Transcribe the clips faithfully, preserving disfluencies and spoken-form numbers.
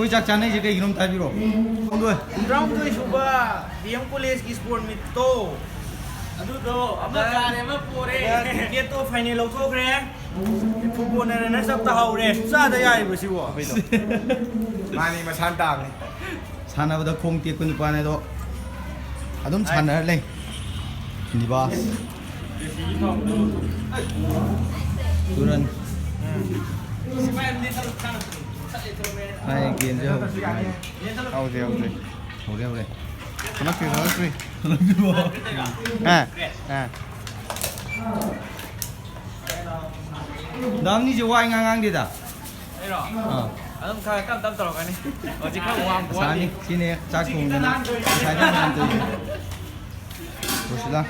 ꯑꯩꯈꯣꯏ ꯆꯥꯛ ꯆꯥꯅꯩꯁꯦ ꯀꯩꯒꯤꯅꯣ ꯑꯝꯇ ꯍꯥꯏꯕꯤꯔꯣ꯫ ꯍꯨꯝꯗ꯭ꯔꯥꯍꯨꯝꯗꯣꯏ ꯁꯨꯕ ꯗꯤ ꯑꯦꯝ ꯀꯣꯂꯦꯖꯀꯤ ꯁ꯭ꯄꯣꯔꯠ ꯃꯤꯠꯇꯣ, ꯑꯗꯨꯗꯣ ꯑꯃ ꯀꯥꯔꯦ, ꯑꯃ ꯄꯣꯔꯦ꯫ ꯇꯤꯀꯦꯠꯇꯣ ꯐꯥꯏꯅꯦꯜ ꯂꯧꯊꯣꯛꯈ꯭ꯔꯦ꯫ ꯐꯨꯠꯕꯣꯜꯅ ꯔꯟꯅꯔꯁ ꯑꯞ ꯇꯥꯍꯧꯔꯦ꯫ ꯆꯥꯗ ꯌꯥꯔꯤꯕ꯭ꯔꯣ ꯁꯤꯕꯣ? ꯃꯥꯅꯤ, ꯃꯁꯥꯅ ꯇꯥꯕꯅꯤ꯫ ꯁꯥꯟꯅꯕꯗ ꯈꯣꯡ ꯇꯦꯛꯄ ꯅꯨꯄꯥꯅꯦ ꯑꯗꯣ, ꯑꯗꯨꯝ ꯁꯥꯟꯅꯔ ꯂꯩ꯫ ꯅꯤꯕꯥꯁ꯫ ꯇꯨꯔꯟ꯫ ꯃꯥꯒꯤ ꯒꯦꯝꯁꯦ ꯍꯧꯗ꯭ꯔꯤ꯫ ꯍꯧꯗ꯭ꯔꯤ, ꯍꯧꯗ꯭ꯔꯤ꯫ ꯍꯧꯔꯦ, ꯍꯧꯔꯦ꯫ ꯈꯜꯂꯛꯇ꯭ꯔꯤ, ꯈꯜꯂꯛꯇ꯭ꯔꯤ꯫ ꯑꯥ, ꯑꯥ꯫ ꯗꯥꯝꯅꯤꯁꯦ ꯋꯥ ꯏꯉꯥꯡ ꯉꯥꯡꯗꯦꯗ꯫ ꯑꯩꯔꯣ? ꯑꯥ꯫ ꯑꯗꯨꯝ ꯈꯔ ꯇꯞ ꯇꯞ ꯇꯧꯔꯛꯀꯅꯤ꯫ ꯍꯧꯖꯤꯛ ꯈꯔ ꯋꯥꯡꯕ ꯋꯥꯠꯂꯤ꯫ ꯑꯁꯥꯅꯤ, ꯁꯤꯅꯦ ꯆꯥꯛ ꯊꯣꯡꯗꯅ ꯉꯁꯥꯏꯗꯩ ꯃꯌꯥꯝ ꯇꯧꯔꯤꯁꯦ꯫ ꯔꯣꯁꯤꯗꯥ,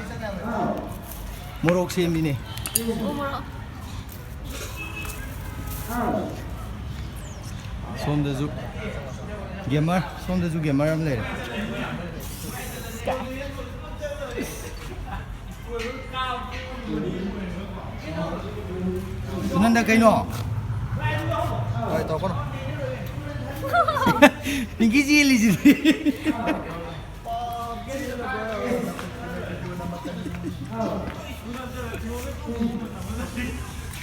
ꯃꯣꯔꯣꯛ ꯁꯦꯝꯕꯤꯅꯦ꯫ ꯎ ꯃꯣꯔꯣꯛ꯫ ꯁꯣꯝꯗꯁꯨ ꯒꯦꯃꯔ, ꯁꯣꯝꯗꯁꯨ ꯒꯦꯃꯔ ꯑꯃ ꯂꯩꯔꯦ꯫ ꯁꯨꯅꯟꯗ ꯀꯩꯅꯣ? ꯍꯣꯏ, ꯇꯧꯔꯛꯀꯅꯨ꯫ ꯄꯤꯡꯀꯤ ꯆꯦꯜꯂꯤꯁꯤꯗꯤ꯫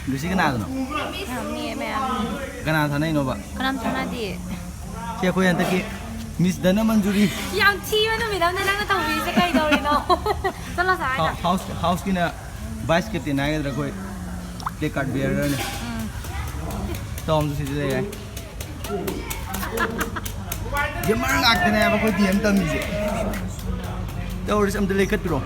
ꯂꯨꯁꯤ ꯀꯅꯥꯗꯅꯣ? ꯃꯤ ꯃꯌꯥꯝ꯫ ꯀꯅꯥ ꯊꯥꯅꯩꯅꯣꯕ? ꯀꯅꯥꯝ ꯊꯥꯅꯗꯤꯌꯦ꯫ ꯁꯤ ꯑꯩꯈꯣꯏ ꯍꯟꯗꯛꯀꯤ ꯃꯤꯁ ꯙꯅꯃꯟꯖꯨꯔꯤ꯫ ꯌꯥꯝ ꯊꯤꯕ ꯅꯨꯃꯤꯠ ꯑꯃꯗ ꯅꯪꯅ ꯇꯧꯕꯤꯔꯤꯁꯦ ꯀꯩꯗꯧꯔꯤꯅꯣ? ꯆꯠꯂꯣ ꯁꯥꯏꯗ꯫ ꯍꯥꯎꯁ, ꯍꯥꯎꯁꯀꯤꯅ ꯚꯥꯏꯁ ꯀꯦꯞꯇꯦꯟ ꯍꯥꯏꯒꯗ꯭ꯔꯥ, ꯑꯩꯈꯣꯏ ꯄ꯭ꯂꯦ ꯀꯥꯔꯗ ꯕꯤꯌꯔꯔꯅꯦ꯫ ꯎꯝ꯫ ꯇꯧꯔꯝꯁꯨ ꯁꯤꯗ ꯂꯩꯔꯦ꯫ ꯒꯦꯃꯔ ꯉꯥꯛꯇꯅꯦꯕ ꯑꯩꯈꯣꯏ ꯗꯤ ꯑꯦꯝ ꯇꯝꯃꯤꯁꯦ꯫ ꯇꯧꯔꯤꯁꯦ ꯑꯝꯇ ꯂꯩꯈꯠꯄꯤꯔꯣ꯫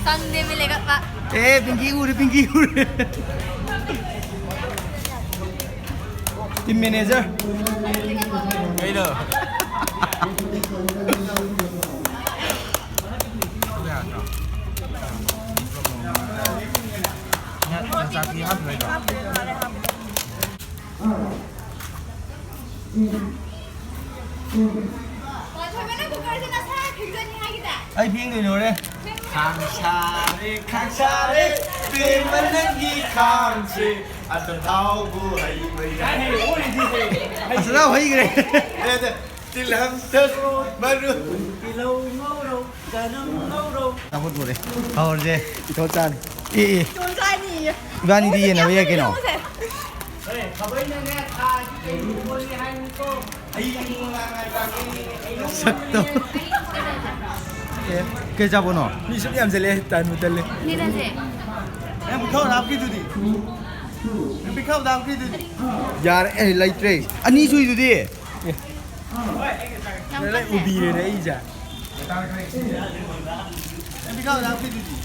ꯆꯪꯗꯦ ꯃꯤ ꯂꯩꯈꯠꯄ꯫ ꯑꯦ, ꯄꯤꯡꯀꯤ ꯎꯔꯦ, ꯄꯤꯡꯀꯤ ꯎꯔꯦ꯫ Team manager. ꯀꯩꯅꯣ? ꯌꯣꯡꯆꯥꯛꯇꯤ ꯍꯥꯞꯈꯤꯔꯣꯏꯗ꯭ꯔꯣ? ꯊꯣꯏꯕ, ꯅꯪ ꯀꯨꯀꯔꯁꯦ ꯅꯁꯥ ꯐꯦꯡꯖꯅꯤ ꯍꯥꯏꯈꯤꯗꯥꯏ? ꯑꯩ ꯐꯦꯡꯗꯣꯏꯅꯦ ꯍꯣꯔꯦꯟ꯫ ꯐꯦꯡꯉꯨ꯫ ꯈꯥꯡꯁꯥꯔꯦ, ꯈꯥꯡꯁꯥꯔꯦ, ꯄꯦꯝꯃ ꯅꯪꯒꯤ ꯈꯥꯡꯁꯦ꯫ ꯑꯆꯊꯥꯎꯕꯨ ꯍꯩꯕ ꯌꯥꯏ꯫ ꯑꯆꯊꯥꯎ ꯍꯩꯈ꯭ꯔꯦ꯫ ꯑꯦ, ꯑꯗ ꯇꯤꯜꯍꯝ ꯇꯔꯨ ꯃꯔꯨ꯫ ꯇꯤꯜꯍꯧ ꯉꯧꯔꯣ, ꯆꯅꯝ ꯉꯧꯔꯣ꯫ ꯑꯆꯥꯄꯣꯠ ꯄꯨꯔꯦ꯫ ꯍꯧꯔꯁꯦ꯫ ꯏꯊꯣꯠ ꯆꯥꯅꯤ꯫ ꯑꯦ, ꯑꯦ꯫ ꯏꯊꯣꯠ ꯆꯥꯅꯤꯌꯦ꯫ ꯏꯕꯥꯅꯤꯗꯤ ꯌꯦꯟꯅꯕ ꯌꯥꯏ ꯀꯩꯅꯣ꯫ ꯁꯦ꯫ ꯁꯛꯇꯣ꯫ ꯑꯦ, ꯀꯩ ꯑꯆꯥꯄꯣꯠꯅꯣ? ꯃꯤ ꯁꯨꯝ ꯌꯥꯝꯁꯤꯜꯂꯛꯑꯦ, ꯇꯟꯕꯨ ꯇꯜꯂꯦ꯫ ꯅꯪ ꯄꯤꯈꯥꯎꯗ ꯍꯥꯞꯈꯤꯗꯨꯗꯤ꯫ ꯅꯪ ꯄꯤꯈꯥꯎꯗ ꯍꯥꯞꯈꯤꯗꯨꯗꯤ꯫ ꯌꯥꯔꯦ, ꯑꯦ, ꯂꯩꯇ꯭ꯔꯦ꯫ ꯑꯅꯤ ꯁꯨꯏꯗꯨꯗꯤ꯫ ꯑꯦ꯫ ꯌꯥꯝ ꯀꯜꯂꯦ꯫ ꯎꯕꯤꯔꯦꯅꯦ ꯑꯩꯁꯦ꯫ ꯅꯪ ꯄꯤꯈꯥꯎꯗ ꯍꯥꯞꯈꯤꯗꯨꯗꯤ꯫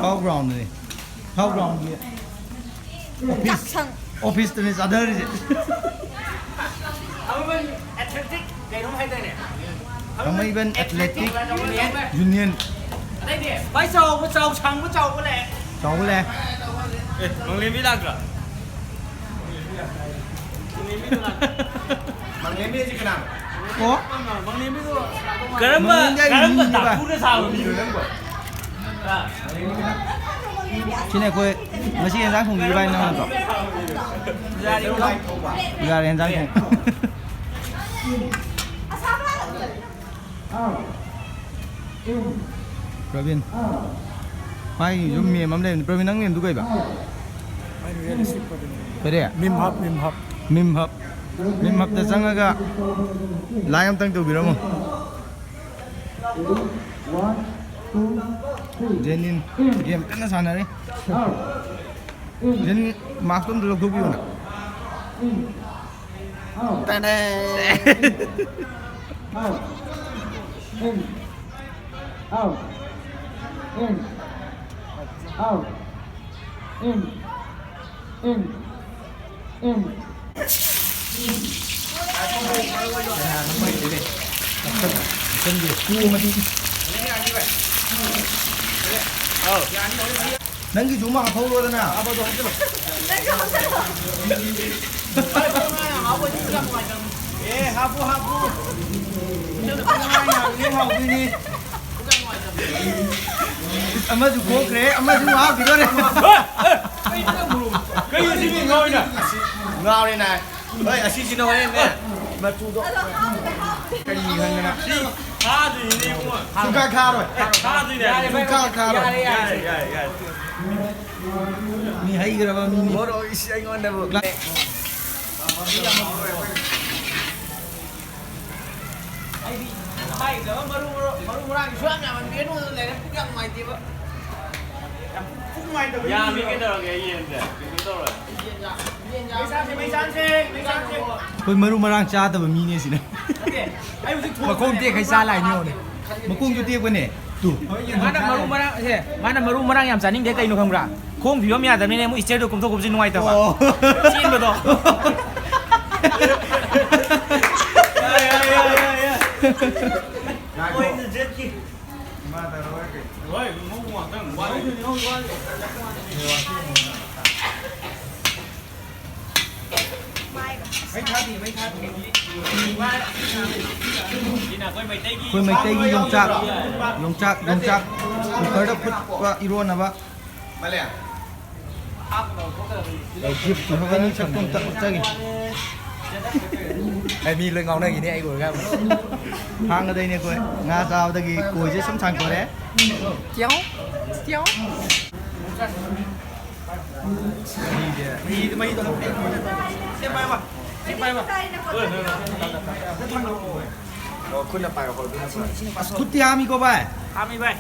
ꯍꯥꯎ ꯒ꯭ꯔꯥꯎꯟꯗꯅꯤ꯫ ꯍꯥꯎ ꯒ꯭ꯔꯥꯎꯟꯒꯤ ꯑꯣꯐꯤꯁ, ꯆꯥꯛꯁꯪ꯫ ꯑꯣꯐꯤꯁꯇꯅꯤ ꯆꯥꯊꯔꯤꯁꯦ꯫ ꯊꯥꯡꯃꯩꯕꯟ ꯑꯦꯊꯂꯦꯇꯤꯛ ꯀꯩꯅꯣꯝ ꯍꯥꯏꯗꯥꯏꯅꯦ? ꯊꯥꯡꯃꯩꯕꯟ ꯑꯦꯊꯂꯦꯇꯤꯛ ꯌꯨꯅꯤꯌꯟ꯫ ꯑꯗꯩꯗꯤ ꯈ꯭ꯋꯥꯏ ꯆꯥꯎꯕ, ꯆꯥꯎ ꯁꯥꯡꯕ, ꯆꯥꯎꯕ ꯂꯩ꯫ ꯆꯥꯎꯕ ꯂꯩ꯫ ꯑꯦ, ꯃꯪꯂꯦꯝꯕꯤ ꯂꯥꯛꯇ꯭ꯔꯣ? ꯃꯪꯂꯦꯝꯕꯤꯁꯦ ꯀꯅꯥꯅꯣ? ꯑꯣ? ꯀꯔꯝꯕ, ꯃꯪꯂꯦꯝꯕꯤ ꯑꯩꯒꯤ ꯀꯔꯝꯕ ꯃꯤꯅꯦꯕ꯫ ꯗꯥꯀꯨꯅ ꯁꯥꯕ ꯃꯤꯅꯣ ꯅꯪꯕꯣ? ꯁꯤꯅꯦ ꯑꯩꯈꯣꯏ ꯉꯁꯤ ꯌꯦꯟꯖꯥꯡ ꯊꯣꯡꯕꯤꯔꯤꯕ ꯍꯥꯏ ꯅꯪ ꯅꯠꯇ꯭ꯔꯣ? ꯌꯥꯔꯦ, ꯌꯦꯟꯖꯥꯡ ꯊꯣꯡ꯫ ꯄ꯭ꯔꯕꯤꯟ꯫ ꯃꯥꯒꯤꯁꯨ ꯃꯦꯝ ꯑꯃ ꯂꯩꯕꯅꯤ꯫ ꯄ꯭ꯔꯕꯤꯟ, ꯅꯪ ꯃꯦꯝꯗꯨ ꯀꯩꯕ? ꯀꯔꯤ? ꯃꯤꯝ ꯍꯕ, ꯃꯤꯝ ꯍꯕ꯫ ꯃꯤꯝ ꯍꯕ꯫ ꯃꯤꯝ ꯍꯕꯇ ꯆꯪꯉꯒ ꯂꯥꯏ ꯑꯝꯇꯪ ꯇꯧꯕꯤꯔꯝꯃꯣ꯫ ꯖꯦꯅꯤꯟ ꯒꯦꯝ ꯀꯟꯅ ꯁꯥꯟꯅꯔꯤ꯫ ꯖꯦꯅꯤꯟ, ꯃꯥꯁꯇꯣ ꯑꯝꯇ ꯂꯧꯊꯣꯛꯄꯤꯌꯨꯅ꯫ ꯇꯅꯦ꯫ Out. In. Out. In. Out. In. In. In. ꯅꯪꯒꯤꯁꯨ ꯑꯃ ꯍꯥꯞꯍꯧꯔꯣꯗꯅ꯫ ꯑꯦ, ꯍꯥꯞꯄꯨ, ꯍꯥꯞꯄꯨ꯫ ꯍꯥꯎꯗꯣꯏꯅꯤ, ꯍꯥꯎꯗꯣꯏꯅꯤ꯫ ꯑꯃꯁꯨ ꯈꯣꯛꯈ꯭ꯔꯦ, ꯑꯃꯁꯨ ꯍꯥꯞꯈꯤꯗꯣꯔꯦ꯫ ꯀꯩꯅꯣ ꯁꯤꯗꯤ ꯉꯥꯎꯔꯤꯅ? ꯉꯥꯎꯔꯦ ꯅꯥꯏ꯫ ꯍꯣꯏ, ꯑꯁꯤꯁꯤꯅ ꯍꯣꯔꯦꯟꯅꯦ꯫ ꯃꯆꯨꯗꯣ ꯀꯔꯤ ꯈꯪꯗꯅ꯫ ꯁꯤ ꯊꯥꯗꯣꯏꯅꯤꯅꯦ, ꯏꯕꯨꯡꯉꯣ꯫ ꯁꯨꯡꯈꯥ ꯈꯥꯔꯣꯏ꯫ ꯑꯦ, ꯊꯥꯗꯣꯏꯅꯦ꯫ ꯁꯨꯡꯈꯥ ꯈꯥꯔꯣꯏ꯫ ꯌꯥꯔꯦ, ꯌꯥꯔꯦ, ꯌꯥꯔꯦ, ꯌꯥꯔꯦ꯫ ꯃꯤ ꯍꯩꯈ꯭ꯔꯕ ꯃꯤꯅꯤ꯫ ꯃꯣꯔꯣꯛ ꯏꯁ ꯑꯩꯉꯣꯟꯗꯕꯨ꯫ ꯑꯩꯗꯤ ꯍꯥꯏꯗꯕ ꯃꯔꯨ, ꯃꯔꯨ, ꯃꯔꯨ ꯃꯔꯥꯡ ꯁꯨꯌꯥꯝ ꯌꯥꯝꯍꯟꯕꯤꯒꯅꯨ, ꯑꯗꯨ ꯂꯩꯔꯦ ꯄꯨꯛ ꯌꯥꯝ ꯅꯨꯡꯉꯥꯏꯇꯦꯕ꯫ ꯌꯥꯝ ꯄꯨꯛ ꯅꯨꯡꯉꯥꯏꯇꯕ ꯌꯥꯝꯃꯤ ꯃꯤꯅꯦ꯫ ꯀꯩꯗꯧꯔꯒꯦ? ꯌꯦꯟꯁꯦ ꯀꯩꯁꯨ ꯇꯧꯔꯣꯏ꯫ ꯌꯦꯟ ꯌꯥꯝ, ꯌꯦꯟ ꯌꯥꯝ꯫ ꯃꯩ ꯆꯥꯁꯦ, ꯃꯩ ꯆꯥꯁꯦ, ꯃꯩ ꯆꯥꯁꯦ꯫ ꯑꯩꯈꯣꯏ ꯃꯔꯨ ꯃꯔꯥꯡ ꯆꯥꯗꯕ ꯃꯤꯅꯦ ꯁꯤꯅ꯫ ꯅꯠꯇꯦ, ꯑꯩ ꯍꯧꯖꯤꯛ ꯊꯣꯡꯕ ꯃꯈꯣꯡ ꯇꯦꯛꯈꯩ ꯆꯥ ꯂꯥꯛꯏꯅꯦ ꯌꯦꯡꯉꯨꯅꯦ꯫ ꯃꯈꯣꯡꯁꯨ ꯇꯦꯛꯄꯅꯦ꯫ ꯇꯨ꯫ ꯃꯥꯅ ꯃꯔꯨ ꯃꯔꯥꯡ, ꯁꯦ, ꯃꯥꯅ ꯃꯔꯨ ꯃꯔꯥꯡ ꯌꯥꯝ ꯆꯥꯅꯤꯡꯗꯦ ꯀꯩꯅꯣ ꯈꯪꯕ꯭ꯔꯥ? ꯈꯣꯡ ꯐꯤꯕꯝ ꯌꯥꯗꯕꯅꯤꯅ ꯑꯃꯨꯛ ꯏꯁꯇ꯭ꯌꯔꯗꯣ ꯀꯨꯝꯊꯣꯛ ꯀꯨꯝꯁꯤꯟ ꯅꯨꯡꯉꯥꯏꯇꯕ꯫ ꯑꯣ꯫ ꯆꯦꯟꯕꯗꯣ꯫ ꯌꯥꯏ, ꯌꯥꯏ, ꯌꯥꯏ, ꯌꯥꯏ, ꯌꯥꯏ꯫ ꯉꯥꯏꯈꯣ꯫ ꯍꯣꯏ, ꯉꯧꯕ ꯉꯥꯛꯇꯪ ꯋꯥꯠꯂꯤ꯫ ꯃꯩ ꯊꯥꯗꯦ, ꯃꯩ ꯊꯥꯗꯦ꯫ ꯁꯤꯅ ꯑꯩꯈꯣꯏ ꯃꯩꯇꯩꯒꯤ ꯑꯩꯈꯣꯏ ꯃꯩꯇꯩꯒꯤ ꯌꯣꯡꯆꯥꯛ, ꯌꯣꯡꯆꯥꯛ, ꯌꯣꯡꯆꯥꯛ ꯀꯨꯀꯔꯗ ꯐꯨꯠꯄ ꯏꯔꯣꯟꯅꯕ꯫ ꯃꯥꯂꯦ꯫ ꯑꯦ, ꯒꯤꯐ ꯄꯤꯕ ꯑꯅꯤ ꯁꯛꯄ ꯑꯝꯇ ꯎꯠꯆꯒꯦ꯫ ꯑꯩ ꯃꯤ ꯂꯣꯏ ꯉꯥꯎꯅꯈꯤꯅꯤ ꯑꯩ ꯎꯔꯒ꯫ ꯍꯥꯡꯒꯗꯣꯏꯅꯦ ꯑꯩꯈꯣꯏ꯫ ꯉꯥ ꯆꯥꯕꯗꯒꯤ ꯀꯣꯏꯁꯦ ꯁꯨꯝ ꯁꯥꯡꯇꯣꯔꯛꯑꯦ꯫ ꯇꯤꯌꯥꯎ, ꯇꯤꯌꯥꯎ꯫ ꯃꯍꯤꯁꯦ꯫ ꯃꯍꯤꯗꯣ, ꯃꯍꯤꯗꯣ꯫ ꯁꯦ, ꯄꯥꯏꯌꯨ, ꯄꯥꯏꯌꯨ꯫ ꯁꯦ, ꯄꯥꯏꯌꯨ꯫ ꯑꯣ, ꯈꯨꯠꯅ ꯄꯥꯏꯌꯣ, ꯍꯣꯏ, ꯑꯗꯨꯅ ꯐꯔꯦ꯫ ꯑꯁ, ꯈꯨꯠꯇꯤ ꯍꯥꯝꯃꯤꯀꯣ, ꯚꯥꯏ? ꯍꯥꯝꯃꯤ, ꯚꯥꯏ꯫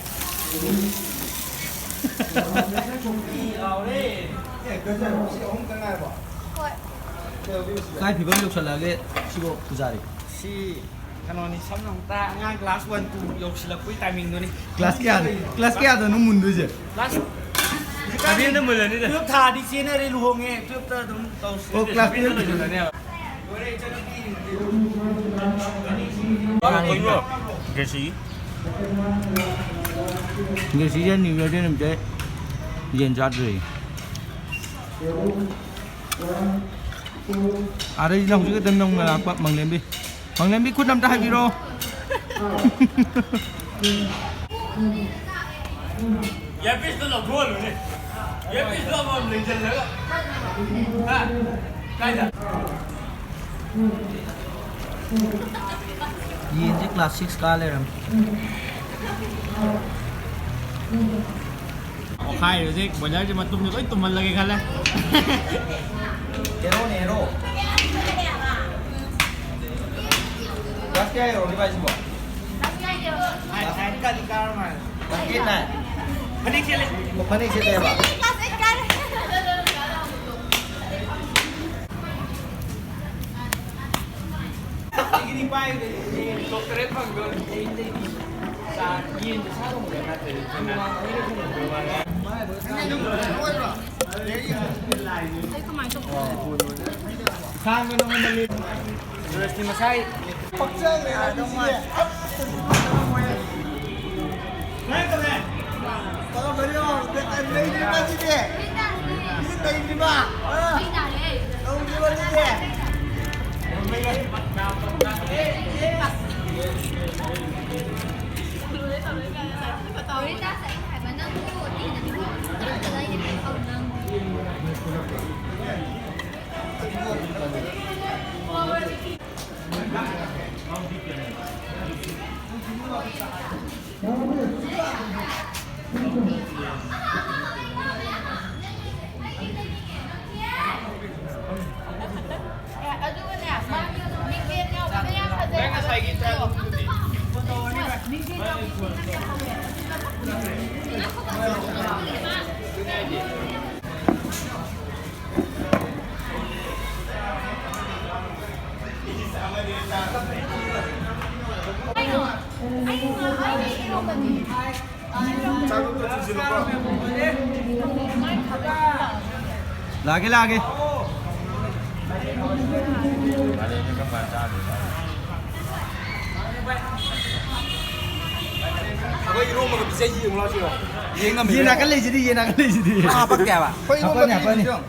ꯍꯣꯏ꯫ ꯀꯥꯏ ꯐꯤꯕꯝ ꯌꯧꯁꯜꯂꯛꯑꯒꯦ ꯁꯤꯕꯣ, ꯄꯨꯖꯥꯔꯤ? ꯁꯤ ꯀꯩꯅꯣꯅꯤ, ꯁꯝꯅ ꯍꯥꯏꯔꯕꯗ ꯑꯉꯥꯡ class one, two ꯌꯧꯁꯤꯜꯂꯛꯄꯒꯤ timingꯗꯨꯅꯤ꯫ Class ꯀꯌꯥꯗ, class ꯀꯌꯥꯗꯅꯣ ꯃꯨꯟꯗꯣꯏꯁꯦ? Class ꯁꯚꯦꯟꯗ ꯃꯨꯜꯂꯅꯤꯗ꯫ Twelve ꯊꯥꯗꯤ ꯆꯦꯟꯅꯔꯦ, ꯂꯨꯍꯣꯡꯉꯦ, twelveꯇ ꯑꯗꯨꯝ ꯇꯧꯁꯤ꯫ ꯑꯣ, class twelve ꯂꯣꯏꯁꯤꯜꯂꯅꯦꯕ꯫ ꯀꯩꯅꯣ? ꯒ꯭ꯔꯦꯁꯤ꯫ ꯒ꯭ꯔꯦꯁꯤꯁꯦ New Yearꯗ ꯅꯨꯃꯤꯠꯇ ꯌꯦꯟ ꯆꯥꯗ꯭ꯔꯤ꯫ ꯑꯥꯗꯩꯁꯤꯅ ꯍꯧꯖꯤꯛ ꯈꯛꯇ ꯅꯧꯅ ꯂꯥꯛꯄ ꯃꯪꯂꯦꯝꯕꯤ꯫ ꯃꯪꯂꯦꯝꯕꯤ, ꯈꯨꯠ ꯑꯝꯇ ꯍꯥꯏꯕꯤꯔꯣ꯫ ꯏꯌꯥꯔꯄꯤꯁꯇꯣ ꯂꯧꯊꯣꯛꯍꯜꯂꯨꯅꯦ꯫ ꯏꯌꯥꯔꯄꯤꯁꯇꯣ ꯑꯃꯃꯝ ꯂꯦꯡꯁꯤꯜꯂꯒ꯫ ꯍꯥ? ꯀꯥꯏꯗ? ꯌꯦꯟꯁꯦ ꯀ꯭ꯂꯥꯁ ꯁꯤꯛꯁ ꯀꯥ ꯂꯩꯔꯝꯃꯦ꯫ ꯑꯣꯈꯥꯏꯔꯤꯕꯁꯦ ꯕꯣꯏꯂꯔꯁꯦ ꯃꯇꯨꯝꯁꯦ ꯂꯣꯏ ꯇꯨꯝꯍꯜꯂꯒꯦ ꯈꯜꯂꯦ꯫ ꯍꯦꯔꯣꯅꯦ, ꯍꯦꯔꯣ꯫ ꯀ꯭ꯂꯥꯁ ꯀꯌꯥ ꯌꯧꯔꯒꯦ ꯚꯥꯏꯁꯤꯕꯣ? ꯀ꯭ꯂꯥꯁ ꯑꯥꯏꯠꯀꯗꯤ ꯀꯥꯔ ꯃꯥꯜꯂꯦ꯫ Class eight, nine? ꯐꯅꯦꯛ ꯁꯦꯠꯂꯦ꯫ ꯑꯣ, ꯐꯅꯦꯛ ꯁꯦꯠꯂꯦꯕ? ꯀ꯭ꯂꯥꯁ ꯑꯦꯠ ꯀꯥꯔꯦ꯫ ꯗꯤꯒ꯭ꯔꯤ ꯄꯥꯏꯕꯗ ꯗꯣꯛꯇꯔꯦꯠ ꯐꯪꯗꯣꯔꯦ꯫ ꯆꯥ, ꯌꯦꯟ ꯁꯥ ꯊꯣꯡꯕ ꯅꯠꯇ꯭ꯔꯗꯤ꯫ ꯑꯩ ꯀꯃꯥꯏꯅ ꯇꯧꯕ? ꯏꯁꯥꯡꯗꯣ ꯅꯉꯣꯟꯗ ꯂꯦꯞ-, ꯗ꯭ꯔꯦꯁꯇꯤ ꯃꯁꯥꯏ꯫ ꯄꯛꯆꯈ꯭ꯔꯦ ꯅꯪꯁꯤꯗꯤ꯫ ꯀꯔꯝꯕꯅꯣ? ꯂꯩꯗ꯭ꯔꯤꯕ ꯁꯤꯗꯤ? ꯁꯤꯗꯤ ꯂꯩꯗ꯭ꯔꯤꯕ? ꯑ? ꯇꯧꯗ꯭ꯔꯤꯕ ꯁꯤꯗꯤ? ꯂꯥꯛꯑꯒꯦ, ꯂꯥꯛꯑꯒꯦ꯫ ꯑꯩꯈꯣꯏ ꯏꯔꯣꯝꯕꯒ ꯄꯤꯖꯩ, ꯌꯦꯡꯉꯨ ꯂꯥꯎ ꯁꯤꯔꯣ? ꯌꯦꯡ ꯉꯝꯃꯤ꯫ ꯌꯦꯟ ꯅꯥꯀꯟ ꯂꯩꯁꯤꯗꯤ, ꯌꯦꯟ ꯅꯥꯀꯟ ꯂꯩꯁꯤꯗꯤ꯫ ꯍꯥꯄꯛꯇꯦ ꯍꯥꯏꯕ꯫ ꯑꯩꯈꯣꯏ ꯏꯔꯣꯝꯕ ꯍꯥꯄꯛꯑꯅꯤ, ꯍꯥꯄꯛꯑꯅꯤ꯫ ꯄꯤꯖꯩ꯫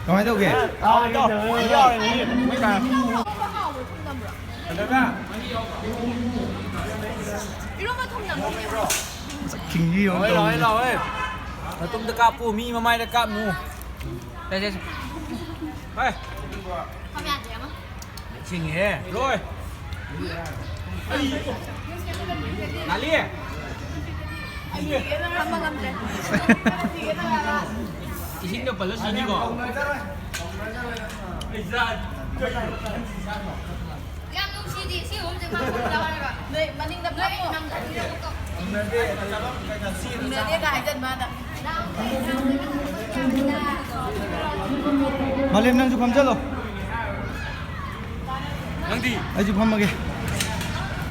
ꯀꯃꯥꯏꯅ ꯇꯧꯒꯦ? ꯏꯔꯣꯝꯕ ꯊꯨꯝ ꯅꯝꯕ꯭ꯔꯣ? ꯈꯤꯡꯕꯤ ꯑꯃ ꯂꯥꯛꯑꯣ, ꯇꯧꯔꯤ꯫ ꯂꯥꯛꯑꯣ, ꯂꯥꯛꯑꯣ꯫ ꯃꯇꯨꯝꯗ ꯀꯥꯞꯄꯨ, ꯃꯤ ꯃꯃꯥꯏꯗ ꯀꯥꯞꯅꯨ꯫ ꯁꯦ, ꯁꯦ, ꯁꯦ꯫ ꯍꯣꯏ꯫ ꯐꯝ ꯌꯥꯗꯦ ꯑꯃ꯫ ꯁꯤꯡꯉꯤꯍꯦ꯫ ꯂꯣꯏ꯫ ꯂꯥꯂꯤ꯫ ꯐꯝꯕ ꯉꯝꯗ꯭ꯔꯦ꯫ ꯏꯁꯤꯡꯗ ꯄꯜꯂ ꯁꯤꯅꯤꯀꯣ꯫ ꯌꯥꯝ ꯅꯨꯡꯁꯤꯗꯦ, ꯁꯤ ꯑꯍꯨꯝꯁꯦ ꯃꯥ ꯐꯝ ꯌꯥꯎꯔꯒ꯫ ꯅꯣꯏ ꯃꯅꯤꯡꯗ ꯐꯝꯃꯣ꯫ ꯅꯨꯡꯅꯗꯦꯒ ꯍꯥꯏꯖꯟꯕ ꯍꯥꯟꯅ꯫ ꯃꯥꯂꯦꯝ, ꯅꯪꯁꯨ ꯐꯝꯖꯜꯂꯣ꯫ ꯅꯪꯗꯤ? ꯑꯩꯁꯨ ꯐꯝꯃꯒꯦ꯫